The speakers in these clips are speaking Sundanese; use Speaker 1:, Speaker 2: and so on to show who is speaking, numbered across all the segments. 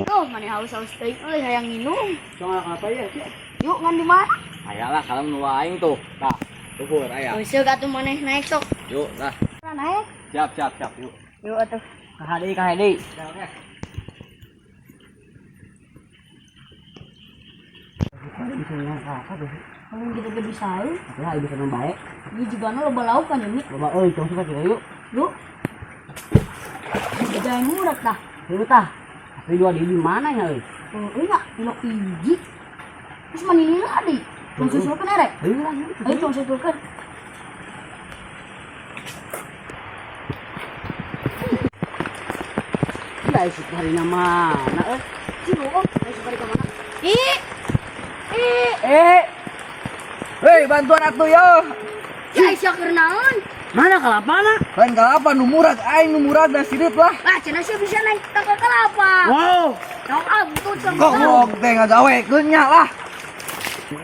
Speaker 1: Tuh, mana haus-haus teuing euy hayang minum.
Speaker 2: Soal apa ya?
Speaker 1: Yuk, ngan di mana?
Speaker 2: Aya lah kalau nu aing tuh. Tah, luhur aya.
Speaker 1: Geus atuh maneh naik sok.
Speaker 2: Yuk, lah.
Speaker 1: Naik.
Speaker 2: Siap, siap, siap, yuk.
Speaker 1: Yuk atuh.
Speaker 2: Kahade, kahade.
Speaker 1: Kamu kita ge bisa euy.
Speaker 2: Ya, bisa baik.
Speaker 1: Ieu juga na loba lauk kan ini.
Speaker 2: Loba euy, tong suka kita yuk.
Speaker 1: Yuk. Jajan murah tah.
Speaker 2: Yuk tah. Tapi dua di mana ya euy?
Speaker 1: Oh, enggak, ilok hiji. Terus manilila di. Tong susulkeun erek.
Speaker 2: Ayo lah, yuk.
Speaker 1: Ayo tong susulkeun.
Speaker 2: Ya, isi hari mana euy?
Speaker 1: Cing, oh, ayo supari ka mana? Ih. Ih,
Speaker 2: Eh.
Speaker 3: Hei, bantuan atuh yo.
Speaker 1: ya sia keur naon?
Speaker 2: Mana kalapana?
Speaker 3: Lain kalapa nu murag aing nu murag dan sirit lah.
Speaker 1: Ah, cenah sia bisa naik tangkal kelapa.
Speaker 2: Wow.
Speaker 1: Tong ah, betul tong.
Speaker 3: Kok ngok teh ngagawekeun nya lah.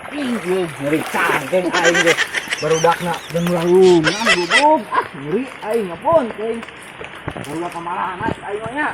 Speaker 2: Ih, nyeri cangkeng aing ge. Barudakna jeung mulanggungan goblok. Ah, nyeri aing ngapon teuing. Barudak kamarana aing mah nya.